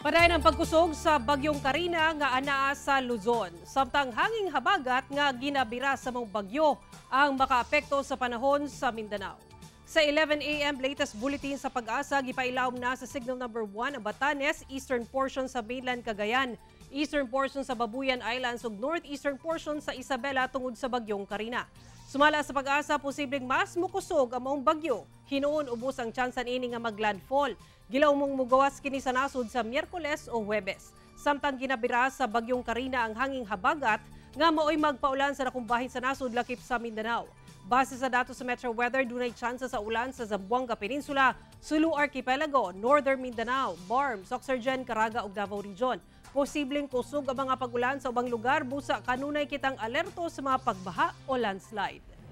Padayon ang pagkusog sa bagyong Karina nga anaa sa Luzon. Samtang hanging habagat nga ginabira sa maong bagyo ang makaapekto sa panahon sa Mindanao. Sa 11 a.m. latest bulletin sa Pag-asa, gipailawom na sa signal number 1 ang Batanes, eastern portion sa mainland Cagayan, eastern portion sa Babuyan Islands ug northeastern portion sa Isabela tungod sa bagyong Karina. Sumala sa Pag-asa, posibleng mas mukusog ang maong bagyo. Hinuon ubos ang tsansa niini nga maglandfall. Gilawmong mugawas kini sa nasod sa Miyerkules o Huwebes. Samtang ginabira sa bagyong Karina ang hanging habagat nga maoy magpaulan sa dakong bahin sa nasod lakip sa Mindanao. Base sa datos sa Metro Weather, dunay tsansa sa ulan sa Zamboanga Peninsula, Sulu Archipelago, Northern Mindanao, Barm, Soccsksargen, Caraga ug Davao Region. Posibleng kusog ang mga pag-ulan sa ubang lugar busa kanunay kitang alerto sa mga pagbaha o landslide.